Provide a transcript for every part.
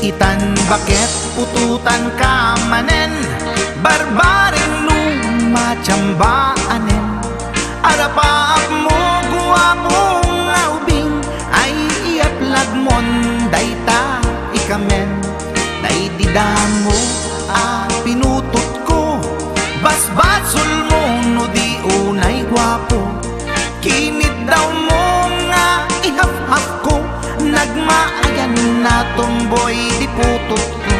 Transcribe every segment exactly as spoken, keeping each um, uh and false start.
Itan baket putotanka manen, barbareng no matiambaanen. Arapaapmo, guapo nga ubing, ay iyaplagmon dayta ikamen. Daydi damo a pinutotko, basbasolmo no di unay guapo. Kiniddawmo nga ihafhafko, nagmaayan a tomboy di putotko.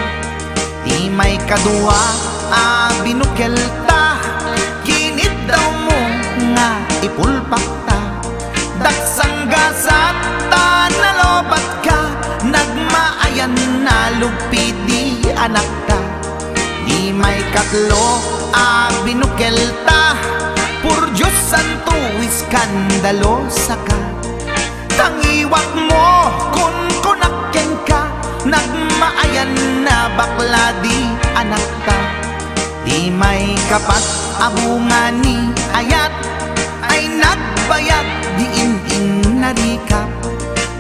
Ti maikadua a binukelta, kiniddawmo nga ipulpakta. Daksanggasat ta nalobatka, nagmaayan a lugpi di anakta. Ti maikatlo a binukelta, por Dios santo, iskandalosaka. Tangiwatmo, kunkunak kenka, nagmaayan a bakla di anakta. Ti maikapat a bunga ni ayat, ay nagbayag di in-innarikak.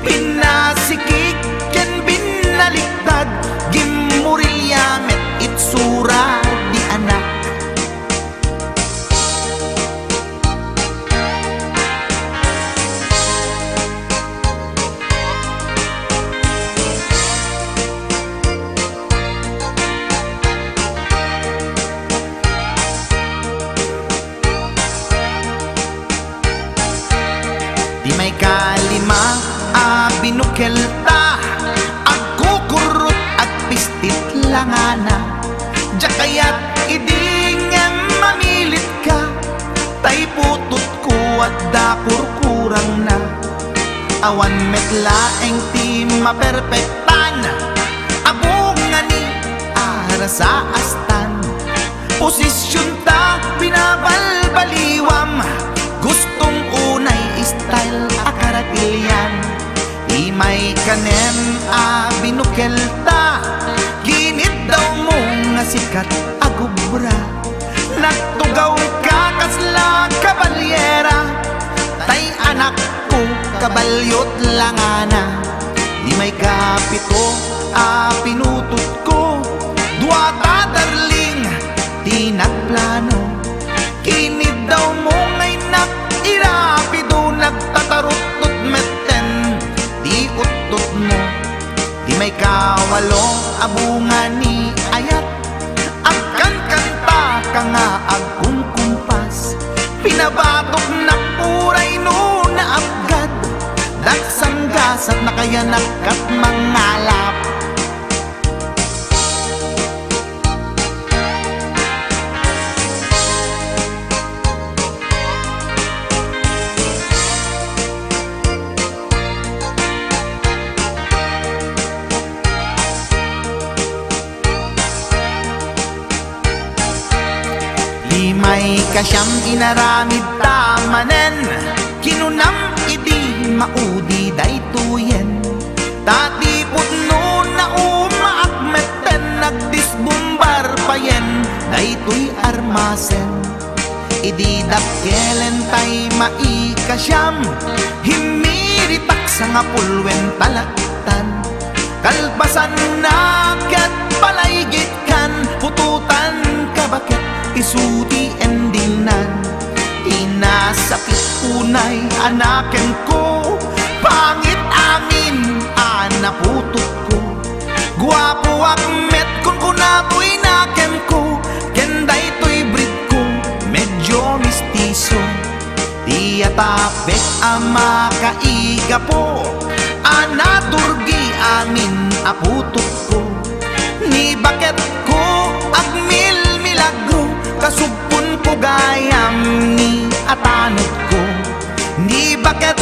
Pinasikik ken binaliktad, gimmurilya met itsura di anak. Ti maikalima a binukelta, agkukurrot, agpistit langana. Diak kayat idi ngem mamilitka, tay putotko adda kurkurangna. Awan met laeng ti maperpektan, a bunga ni arasaastan. Posisionta binabalbaliwam, gustom unay style a karatilian. Ti maikanem a binukelta, kiniddawmo nga sikat a gubra. Nagtugawka kasla kabalyera, tay anakko, kabalyot langana. Ti maikapito a pinutotko, duata darling ti nagplano. Kiniddawmo nga innak irapido, nagtataruttot metten ti uttotmo. Ti maikawalo a bunga ni ayat, agkankantaka nga agkunkumpas. Pinabatoknak uray no naapgad, daksanggasat nakayanak ket mangalap. Ti maikasiam inaramidta manen, kinunam idi maudi daytoyen. Ta ti pudno naumaak metten, nagdisbumbar payen daytoy armasen. Idi dakkelentay maikasiam, himmiritak sangapulwen talaktan. Kalpasanna ket palaygitkan, putotanka baket isu ti endingnan. Inasakit unay a nakemko, pangit amin a naputotko. Guapoak met, kunkuna toy nakemko, ken daytoy breedko, medyo mestizo. Ti atapek a makaigapo, a naturgi amin a putotko. Ni baketko agmilmilagro, kasugponko gayam ni atanodko. Ni baket